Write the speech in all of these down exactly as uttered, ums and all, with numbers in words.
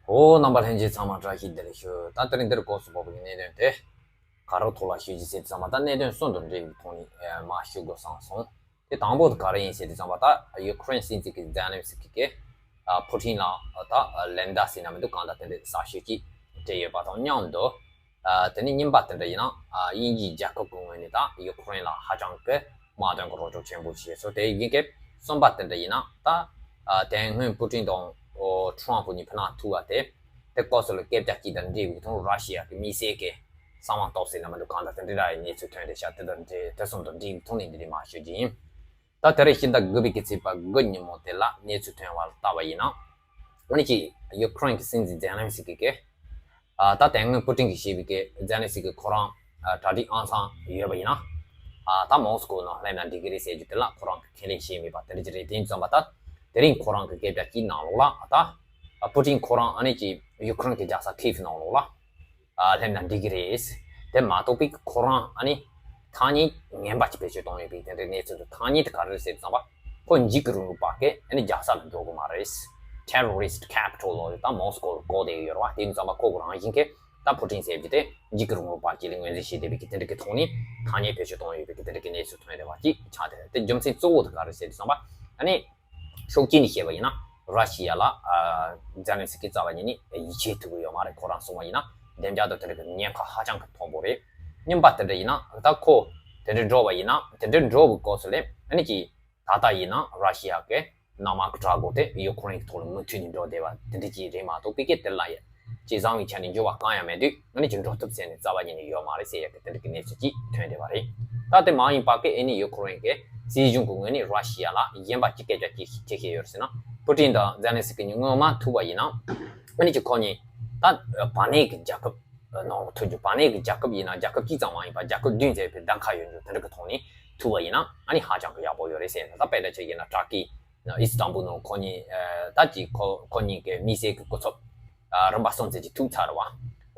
ཨོ། རྣམ་པ་ལྷན་རྒྱས་ཚང་མ་བཀྲ་ཤིས་བདེ་ལེགས་ཞུ། ད་དེ་རིང་འདིར་སྐོར་སུ་བབས་པའི་གནད་དོན་དེ་ག་རེ་ཐོག་ལ་ཞུ་རྒྱུ་ཟེར་དུས་ཙམ་པ། ད་གནད་དོན་གསུམ་དང་འབྲེལ་བའི་ཐོག་ནས་ཨེ་མར་ཞུ་དགོས་བསམ་སོང་། དེ་དང་པོ་དེ་ག་རེ་ཡིན་ཟེར་དུས་ཙམ་པ། ད་ཡུ་ཁུ་རེན་སྲིད་འཛིན་གྱི་ཛེ་ལན་སི་ཀི་གིས་ཨ་ཕུ་ཊིན་ལ་ད་ལན་བརྡ་ཟེར་ན་མི་འདུག། གང་ལྟར་དེ་འདྲའི་ས་ཞིག་ཅིག་སྤྲད་ཡོད་པ་དང་མཉམ་དུ། ཨ་དེ་ནས་གཉིས་པ་དེ་འདྲ་ཡིན་ན། ཨ་དབྱིན་ཇིའི་རྒྱལ་ཁབ་ཀྱི་ངོས་ནས་ད་ཡུ་ཁུ་རེན་ལ་ཧ་ཅང་གི་དམག་དོན་གྱི་རོགས་སྐྱོར་ཆེན་པོ་བྱས་སོང་། དེ་ཡིན་གྱི་གསུམ་པ་དེ་འདྲ་ཡིན་ན། ད་ཨ་དེ་སྔོན་ཕུ་ཊིན་དང་ཨོ་ཊྲམ་ཕུ་གཉིས་བུ་ནག་ཐུག་པ་དེ། དེ་སྐབས་སུ་ལ་སྐད་ཆ་གཅིག་དང་འབྲེལ་བའི་ཐོག་ར་ཤི་ཡ་གི་དམིགས་བསལ་གྱི་གསང་བ་སྟོབས་ཟེར་ན་མི་འདུག། གང་ལྟར་དེ་འདྲ་ར་ཡི་གནས་ཚུལ་ཐོན་རེད་ཤག། དེ་དང་འབྲེལ། དེ་གསུམ་དང་འབྲེལ་བའི་ཐོག་ནས་འདི་རེད་མར་ཞུ་རྒྱུ་ཡིན། ད་དེ་རིང་ཕྱི་ཟླ་དགུ་པའི་གི་ཚེས་པ་དགུ་ཉིན་མོ་དེ་ལ་གནས་ཚུལ་ཐོན་པ་ལ་བལྟས་པ་ཡིན་ན། ཨ་ནི་ཅིག་ཡུ་ཁུ་རེན་གྱི་སྲིད་འཛིན་ཛེ་ལན་སི་ཀི་གིས། ཨ་ད་དེ་སྔོན་ཕུ་ཊིན་གྱིས་བཤད་པའི་གི་ཛེ་ལན་སི་ཀི་ཁོ་རང་ཨ་གྲ་སྒྲིག་ཨང་སང་ཡོད་པ་ཡིན་ན། ཨ་ད་མོ་སི་ཀོ་ནང་སླེབས་ན་འགྲིག་གི་རེད་ཟེར་རྒྱུ་དེ་ལ་ཁོ་རང་གིས་ཁས་ལེན་བྱས་མེད་པ་དེ་འདྲ་ཅིག་རེད། དེ་ཡིན་ཙམ་པ་ད་དེ་རིང་ཁོ་རང་གི་སྐད་ཆ་གཅིག་ནང་ལོགས་ལ། ཨ་ད་ཨ་ཕུ་ཊིན་ཁོ་རང་ཨ་ནི་ཅིག་ཡུ་ཁུ་རེན་གྱི་རྒྱལ་ས་ཁིབ་ནང་ལོགས་ལ། ཨ་སླེབས་ན་འགྲིག་གི་རེད། དེ་མ་གཏོགས་པའི་ཁོ་རང་ཨ་ནི་ཐ་སྙད་ངན་པ་ཅིག་བེད་སྤྱོད་གཏོང་ཡོད་པའི་དེ་འདྲའི་གནས་ཚུལ་འདུག། ཐ་སྙད་དེ་ག་རེ་རེད་ཟེར་དུས་ཙམ་པ། ཁོ་འཇིགས་སྐུལ་རིང་ལུགས་པ་གི་ཨ་ནི་རྒྱལ་ས་ལ་འགྲོ་གི་མ་རེད། Terrorist capital ལོ་ད་མོ་སི་ཀོ་ལ་བཀོད་བསྡད་ཡོད་རེད་བ། དེ་ཡིན་ཙམ་པ་ཁོ་གི་རང་བཞིན་གྱིས་ད་ཕུ་ཊིན་ཟེར་རྒྱུ་དེ་འཇིགས་སྐུལ་རིང་ལུགས་པ་ཅིག་ལ་ངོས་འཛིན་བྱེད་བསྡད་པའི་གི་དེ་འདྲ་གི་ཐོག་ནས་ཐ་སྙད་བེད་སྤྱོད་གཏོང་ཡོད་པའི་གི་དེ་འདྲ་གི་གནས་ཚུལ་ཐོན་བསྡད་པ་ཅིག་ཆགས་བསྡད། དེ་རྒྱུ་མཚན་གཙོ་བོ་དེ་ག་རེ་རེད་ཟེར་དུས་ཙམ་པ། ཨ་ནི། ཕྱོགས་གཅིག་ནས་བཤད་པ་ཡིན་ན། ར་ཤི་ཡ་ལ་ཨ་ཛེ་ལན་སི་ཀི་རྩ་བ་ཉིད་ནས་ཡིད་ཆེས་ཐུབ་ཀྱི་ཡོད་མ་རེད། ཁོ་རང་གསུངས་པ་ཡིན་ན་བདེ་འཇགས་དང་དེ་འདྲ་གི་ཉེན་ཁ་ཧ་ཅང་གི་མཐོན་པོ་རེད། གཉིས་པ་དེ་འདྲ་ཡིན་ན་ད་ཁོ་དེ་འདྲ་འགྲོ་བ་ཡིན་ན། དེ་འདྲ་འགྲོ་བའི་སྐབས་སུ་ལ་ཨ་ནི་ཅིག་ད་ལྟ་ཡིན་ན་ར་ཤི་ཡ་གི་གནམ་དམག་གི་དྲག་པོ་དེ་ཡུ་ཁུ་རེན་གྱི་ཐོག་ལ་མུ་མཐུད་ནས་འགྲོ་བསྡད་པ་དེ་འདྲ་ཅིག་རེད་མ་གཏོགས། པི་ཀེ་དེ་ལ་ཡ་ཇེ་བཟང་བའི་ཆ་ནས་འགྱུར་བ་གང་ཡང་མེད་དུས། ཨ་ནི་ཅིག་འགྲོ་ཐུབ་ཟེར་ནས་རྩ་བ་ཉིད་ནས་ཡོད་མ་རེད་ཟེར་ཡ་གི་དེ་འདྲ་གི་གནས་ཚུལ་ཅིག་ཐོན་བསྡད་པ་རེད། ད་དེ་མ་ཡིན་པ་གི་ཨ་ནི་ཡུ་ཁུ་རེན་གྱི་སྲིད་གཞུང་གི་ངོས་ནས་ར་ཤི་ཡ་ལ་གཞན་པ་ཅིག་སྐད་ཆ་ཅིག་ཅིག་བཤད་ཡོད་ཟེར་ན། ཕུ་ཊིན་དང་ཛེ་ལན་སི་ཀི་གཉིས་སྔོན་མ་ཐུག་པ་ཡིན་ན། ཨ་ནི་ཅིག་ཁོ་གཉིས་ད་བར་གནས་ཀྱི་རྒྱལ་ཁབ་ནང་ལ་ཐུག་རྒྱུ། བར་གནས་ཀྱི་རྒྱལ་ཁབ་ཡིན་ན་རྒྱལ་ཁབ་གཅིག་ཙམ་མ་ཡིན་པ་རྒྱལ་ཁབ་བདུན་བྱས་པའི་གདན་ཁ་ཡོད་རྒྱུ་དེ་འདྲ་གི་ཐོག་ནས་ཐུག་པ་ཡིན་ན་ཨ་ནི་ཧ་ཅང་གི་ཡག་པོ་ཡོད་རེད་ཟེར་ན། ད་དཔེ་ལ་ཆ་བཞག་ན་ཏུར་ཀི་ཨི་སི་ཏམ་བུལ་ནང་ཁོ་གཉིས་ཨ་ད་ཅིག་ཁོ་ཁོ་གཉིས་ཀྱི་དམིགས་བསལ་གྱི་སྐུ་ཚབ་ཨ་རིམ་པ་གསུམ་ཙམ་ཅིག་ཐུག་ཚར་བ།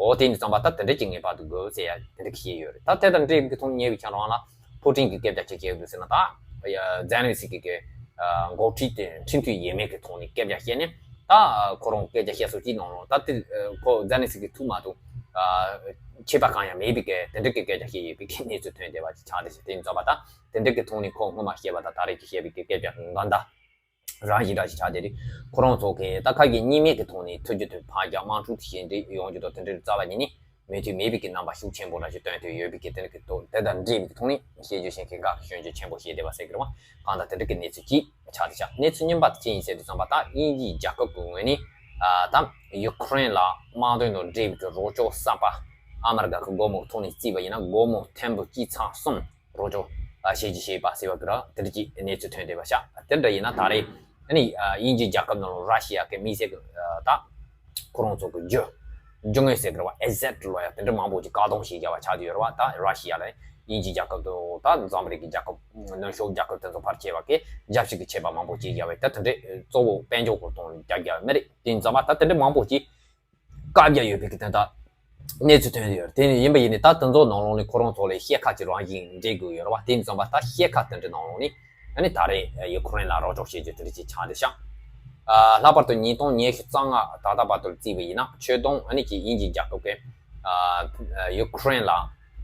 འོ་དེ་ཡིན་དུས་ཙམ་པ་ད་དེ་འདྲ་ཅིག་ངེས་པར་དུ་དགོས་ཟེར་ཡ་དེ་འདྲ་གི་བཤད་ཡོད་རེད། ད་དེ་དང་འབྲེལ་བའི་ཐོག་ནས་ཉེ་བའི་ཆ་རང་ལ་ཕུ་ཊིན་གྱིས་སྐད་ཆ་ཅིག་བཤད་ཡོད་འདུག་ཟེར་ན། ད་ཛེ་ལན་སི་ཀི་གི་ཨ་འགོ་ཁྲིད་དེ་ཁྲིམས་མཐུན་ཡས་མས་ཀྱི་ཐོག་ནས་སྐད་ཆ་བཤད་ནས། ད་ཁོ་རང་སྐད་ཆ་བཤད་སོ་ཅིག་ནང་ལོགས་ད་དེ་ཁོ་ཛེ་ལན་སི་ཀི་ཐུག་མ་ཐུག་ཨ་ཁྱད་པར་གང་ཡང་མེད་པའི་གི་དེ་འདྲ་གི་སྐད་ཆ་བཤད་ཡོད་པའི་གི་གནས་ཚུལ་ཐོན་བསྡད་པ་ཅིག་ཆགས་བསྡད་ཤག། དེ་ཡིན་ཙམ་པ་ད་དེ་འདྲ་གི་ཐོག་ནས་ཁོ་སྔོན་མ་བཤད་པ་དང་ད་རེས་ཀྱི་བཤད་པའི་གི་སྐད་ཆ་འགལ་ཟླ་རང་བཞིན་འདྲ་ཞིག་ཆགས་བསྡད་རེད། ཁོ་རང་ཚོ་གི་ད་ཁ་གི་གཉིས་མེད་ཀྱི་ཐོག་ནས་ཐུག་རྒྱུ་དེ་ཕར་རྒྱག་དམག་འཁྲུག་དེ་བཞིན་འདྲ་ཡོང་རྒྱུ་དང་དེ་འདྲའི་རྩ་བ་ཉིད་ནས་མོས་མཐུན་མེད་པའི་གི་རྣམ་པ་ཤུགས་ཆེན་པོ་འདྲ་ཞིག་སྟོན་ཐུབ་ཡོད་པའི་གི་དེ་འདྲ་གི་ཐོག་དེ་དང་འབྲེལ་བའི་གི་ཐོག་ནས་བཤད་རྒྱུ་བཞིན་གི་དགག་གི་སྐྱོན་བརྗོད་ཆེན་པོ་བྱས་བསྡད་པ་ཟེར་གི་རེད་བ། གང་ལྟར་དེ་འདྲ་གི་གནས་ཚུལ་ཅིག་ཆགས་བསྡད་ཤག། གནས་ཚུལ་གཉིས་པ་དེ་ཅི་ཡིན་ཟེར་དུས་ཙམ་པ། ད་དབྱིན་ཇིའི་རྒྱལ་ཁབ་ཀྱི་ངོས་ནས་ཨ་ད་ཡུ་ཁུ་རེན་ལ་དམག་དོན་དང་འབྲེལ་བའི་གི་རོགས་སྐྱོར་གསར་པ་ཨ་མི་རི་ཀ་གི་སྒོར་མོ་ཐོག་ནས་བརྩིས་པ་ཡིན་ན་སྒོར་མོ་ཐེར་འབུམ་གཅིག་ཚེག་གསུམ་རོགས་སྐྱོར་ཨ་བྱེད་ཀྱི་བྱས་པ་ཟེར་བ་གི་ར་དེ་འདྲ་ཅིག་གནས་ཚུལ་ཐོན་བསྡད་པ་ཤག། དེ་འདྲ་ཡིན་ན་ད་རེས་ཨ་ནི་ཨ་དབྱིན་ཇིའི་རྒྱལ་ཁབ་ནང་ལ་ར་ཤི་ཡ་གི་དམིགས་བསལ་གྱི་ཨ་ད་ཁོ་རང་ཚོ་གི་རྒྱུ་རྒྱུ་དངོས་ཟེར་གི་ར་བ། ཨེ་ཟེད་ལོ་ཡ་དེ་འདྲ་མང་པོ་ཅིག་བཀག་སྡོམ་བྱེད་རྒྱ་བ་ཆགས་བསྡད་ཡོད་ར་བ། ད་ར་ཤི་ཡ་ལ་དབྱིན་ཇིའི་རྒྱལ་ཁབ་དང་ད་འཛམ་བུ་གླིང་གི་རྒྱལ་ཁབ་ནུབ་ཕྱོགས་རྒྱལ་ཁབ་དེ་ཚོ་ཕར་བྱས་པ་གི་རྒྱབ་བཤིག་གི་བྱེད་པ་མང་པོ་ཅིག་རྒྱག་བས། ད་དེ་འདྲ་གཙོ་བོ་དཔལ་འབྱོར་སྐོར་གཏོང་རྒྱ་རྒྱ་མི་རེད། དེ་ཡིན་ཙམ་པ་ད་དེ་འདྲ་མང་པོ་ཅིག་བཀག་རྒྱ་ཡོད་པའི་གི་དོན་དག་གནས་ཚུལ་ཐོན་ཡོད། དེ་ཡིན་པ་ཡིན་ནི་ད་དེ་ཚོ་ནང་ལོགས་ནས་ཁོ་རང་ཚོ་ལ་ཤེལ་ཁ་ཅིག་རང་བཞིན་འདྲེས་དགོས་ཡོད་རེད་བ། དེ་ཡིན་ཙམ་པ་ད་ཤེལ་ཁ་དེ་འདྲ་ནང་ལོགས་ནས་ཨ་ནི་ད་རེས་ཡུ་ཁུ་རེན་ལ་རོགས་སྐྱོར་བྱེད་རྒྱུ་དེ་འདྲ་ཅིག་ཆགས་བསྡད་ཤག། ཨ་ལྷག་པར་དུ་ཉིས་སྟོང་ཉི་ཤུ་རྩ་ལྔ་ད་ལྟ་བར་དུ་བརྩིས་པ་ཡིན་ན་ཆོད་དོན་ཨ་ནི་ཅིག་དབྱིན་ཇིའི་རྒྱལ་ཁབ་ཀྱིས་ཨ་ཡུ་ཁུ་རེན་ལ་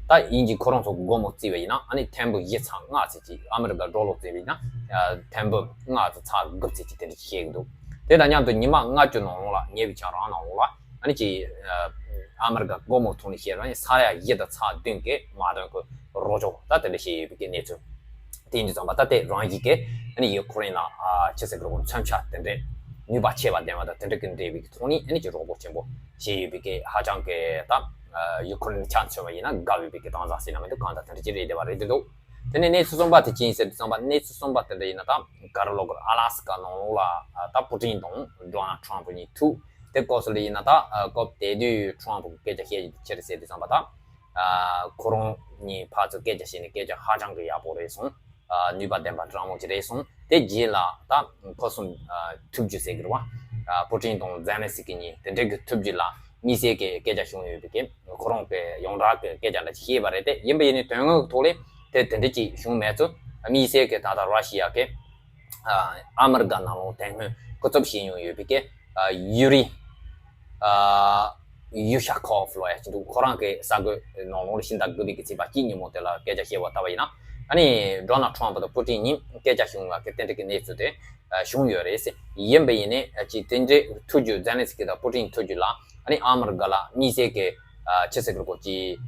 ད་དབྱིན་ཇི་ཁོ་རང་ཚོ་སྒོར་མོ་བརྩིས་པ་ཡིན་ན་ཨ་ནི་ཐེར་འབུམ་བཞི་ཚེག་ལྔ་ཙམ་ཅིག། ཨ་མི་རི་ཀ་ཌོ་ལར་བརྩིས་པ་ཡིན་ན་ཨ་ཐེར་འབུམ་ལྔ་ཙམ་ཚེག་དགུ་ཙམ་ཅིག་དེ་འདྲ་ཅིག་བཤད་ཀྱི་འདུག། དེ་དང་མཉམ་དུ་ཉི་མ་ལྔ་བཅུ་ནང་ལོགས་ལ། ཉེ་བའི་ཆ་རང་ནང་ལོགས་ལ་ཨ་ནི་ཅིག་ཨ་མི་རི་ཀ་སྒོར་མོ་ཐོག་ནས་བཤད་རང་ཡིན་ས་ཡ་བཞི་དང་ཚེག་བདུན་གྱི་དམག་དོན་གྱི་རོགས་སྐྱོར་ད་དེ་འདྲ་བྱས་ཡོད་པའི་གནས་ཚུལ། དེ་ཡིན་དུས་ཙམ་པ་ད་དེ་རང་བཞིན་གྱིས་ཨ་ནི་ཡུ་ཁུ་རེན་ལ་ཨ་ཆི་ཟེར་གི་རེད་གོ། མཚོན་ཆ་དེ་འདྲའི་ནུས་པ་ཆེ་བ་ལྡན་པ་དང་དེ་འདྲ་གི་འབྲེལ་བའི་ཐོག་ནས་ཨ་ནི་ཅིག་རོགས་སྐྱོར་ཆེན་པོ་བྱས་ཡོད་པའི་གི་ཧ་ཅང་གི་ད་ཨ་ཡུ་ཁུ་རེན་ཆ་མཚོན་པ་ཡིན་ན་དགའ་བའི་གི་གཏམ་བཟང་ཟེར་ན་མི་འདུག། གང་ལྟར་དེ་འདྲ་ཅིག་རེད་བསྡད་པ་རེད་འདུག། དེ་ནས་གནས་ཚུལ་གསུམ་པ་དེ་ཅི་ཡིན་ཟེར་དུས་ཙམ་པ། གནས་ཚུལ་གསུམ་པ་དེ་འདྲ་ཡིན་ན་ད་ག་རེ་ལབ་དགོས་རེད། ཨ་ལ་སི་ཀ་ནང་ལོགས་ལ་ད་པུ་ཏིན་དང་ཌོ་ནལ་ཊམ་གཉིས་ཐུག། དེ་སྐབས་སུ་ལ་ཡིན་ན་ད་སྐབས་དེ་དུས་ཊམ་གྱིས་སྐད་ཆ་བཤད་རྒྱུ་དེ་ཅི་རེད་ཟེར་དུས་ཙམ་པ། ད་ཁོ་རང་གཉིས་ཕར་ཚུར་སྐད་ཆ་བཤད་ནས་སྐད་ཆ་ཧ་ཅང་གི་ཡག་པོ་རེད་སོང་། ནུས་པ་ལྡན་པ་དྲང་མོ་ཅིག་རེད་སོང་། དེ་རྗེས་ལ་ད་ཁོ་གསུམ་ཐུག་རྒྱུ་ཟེར་གི་རེད་བ། པུ་ཏིན་དང་ཛེ་ལན་སི་ཀི་གཉིས་དེ་འདྲ་གི་ཐུག་རྒྱུ་ལ་དམིགས་བསལ་གྱི་སྐད་ཆ་བྱུང་ཡོད་པའི་གི་ཁོ་རང་གི་ཡོངས་གྲགས་ཀྱི་སྐད་ཆ་འདྲ་ཅིག་བཤད་པ་རེད་དེ། ཡིན་པ་ཡིན་ནའི་དོན་དངོས་ཀྱི་ཐོག་ལ་དེ་དེ་འདྲ་ཅིག་བྱུང་མེད་ཚུལ། དམིགས་བསལ་གྱི་ད་ལྟ་ར་ཤི་ཡ་གི་ཨ་མི་རི་ཀ་ནང་ལོགས་དེ་སྔོན་སྐུ་ཚབ་བྱས་མྱོང་ཡོད་པའི་གི་ཡུ་རི་ ཨ། ཡུ་ཤ་ཁོབ་ལོ་ཡ་ཅིག་འདུག་ཁོ་རང་གི་ས་གོ་ནང་ལོགས་ལ་ཕྱི་ཟླ་དགུ་པའི་གི་ཚེས་པ་གཅིག་ཉིན་མོ་དེ་ལ་སྐད་ཆ་བཤད་པ་ལྟ་བ་ཡིན་ན། ཨ་ནི་ཌོ་ནལ་ཊམ་པ་དང་པུ་ཏིན་གཉིས་སྐད་ཆ་བྱུང་བ་གི་དེ་འདྲ་གི་གནས་ཚུལ་དེ་བྱུང་ཡོད་རེད། ཡིན་པ་ཡིན་ནའི་ཅིག་དེ་འདྲའི་ཐུག་རྒྱུ་ཛེ་ལན་སི་ཀི་དང་པུ་ཏིན་ཐུག་རྒྱུ་ལ་ཨ་ནི་ཨ་མི་རི་ཀ་ལ་དམིགས་བསལ་གི་ཆི་ཟེར་གི་རེད་གོ་ཅིག་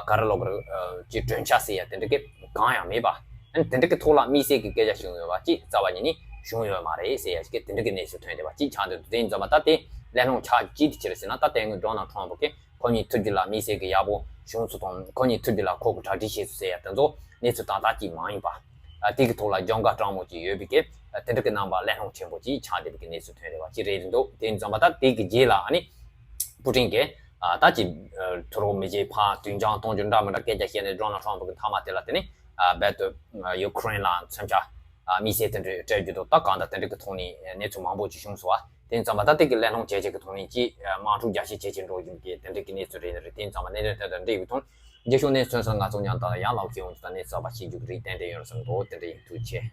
ག་རེ་ལབ་དགོས་རེད། ཅིག་གྲོས་འཆར་ཟེར་ཡ་དེ་འདྲ་གི་གང་ཡང་མེད་པ། ཨ་ནི་དེ་འདྲ་གི་ཐོག་ལ་དམིགས་བསལ་གྱི་སྐད་ཆ་བྱུང་ཡོད་པ་ཅིག་རྩ་བ་ཉིད་ནས་བྱུང་ཡོད་མ་རེད་ཟེར་ཡ་ཞིག་གི་དེ་འདྲ་གི་གནས་ཚུལ་ཐོན་བསྡད་པ་ཅིག་ཆགས་འདུག་དེ་ཡིན་ཙང་མ་ད་དེ་གླེང་སློང་ཆགས་ཅི་དེ་ཕྱིར་ཟེར་ན། ད་དེ་སྔོན་ཌོ་ནལ་ཊམ་པ་གིས་ཁོ་གཉིས་ཐུག་རྒྱུ་ལ་དམིགས་བསལ་གྱི་ཡག་པོ་བྱུང་སོང་དང་། ཁོ་གཉིས་ཐུག་རྒྱུ་ལ་ཁོ་གི་གྲ་སྒྲིག་བྱས་སོང་ཟེར་ཡ་དེ་ཚོ་གནས་ཚུལ་ཏག་ཏག་ཅིག་མ་ཡིན་པ། ཨ། དེ་གི་ཐོག་ལ་གྱོང་ཁ་སྤྲང་མོ་ཅིག་ཡོད་པའི་གི། ཨ། དེ་འདྲ་གི་རྣམ་པ་གླེང་སློང་ཆེན་པོ་ཅིག་ཆགས་བསྡད་པའི་གི་གནས་ཚུལ་ཐོན་བསྡད་པ་ཅིག་རེད་འདུག་དེ་ཡིན་ཙང་མ་ད་དེ་གི་རྗེས་ལ་ཨ་ནི་པུ་ཏིན་གིས། ཨ། ད་ཅིག་ཨ། ཐུ་རོག་མི་བྱེད་ཕ་དུས་འགྱངས་གཏོང་རྒྱུ་འདྲ་མི་འདྲ་སྐད་ཆ་བཤད་ནས་ཌོ་ནལ་ཊམ་པ་གི་མཐའ་མ་དེ་ལ་དེ་ནི། ཨ། རྦད་དེ་ཡུ་ཁུ་རེན་ལ་མཚོན་ཆ། ཨ། དམིགས་བསལ་དེ་འདྲ་སྤྲད་རྒྱུ་དང་ད་གང་ལྟར་དེ་འདྲ་གི་ཐོག་ནས་གནས་ཚུལ་མང་པོ་ཅིག་བྱུང་སོང་བ། དེ་ཡིན་ཙང་མ་ད་དེ་གི་གླེང་སློང་བྱས་བྱས་ཀྱི་ཐོག་ནས་ཅིག་དམག་འཁྲུག་རྒྱ་ཆེ་ཇེ་ཆེ་འགྲོ་བཞིན་གྱི་དེ་འདྲ་གི་གནས་ཚུལ་རེད་རེད། དེ་ཡིན་ཙང་མ་གནད་དོན་དེ་དང་འབྲེལ་བའི་ཐོག་རྗེས་ཕྱོགས་གནས་ཚུལ་སོགས་ང་ཚོ་མཉམ་དུ་ཡང་ལབ་ཀྱི་ཡོང་རྒྱུ་དང་གནས་ཚུལ་གསར་པ་ཤེས་རྒྱུ་གི་རིགས་ཏན་ཏན་ཡོང་བསམ་འདུག་དེ་འདྲ་ཡིན། ཐུགས་རྗེ་ཆེ།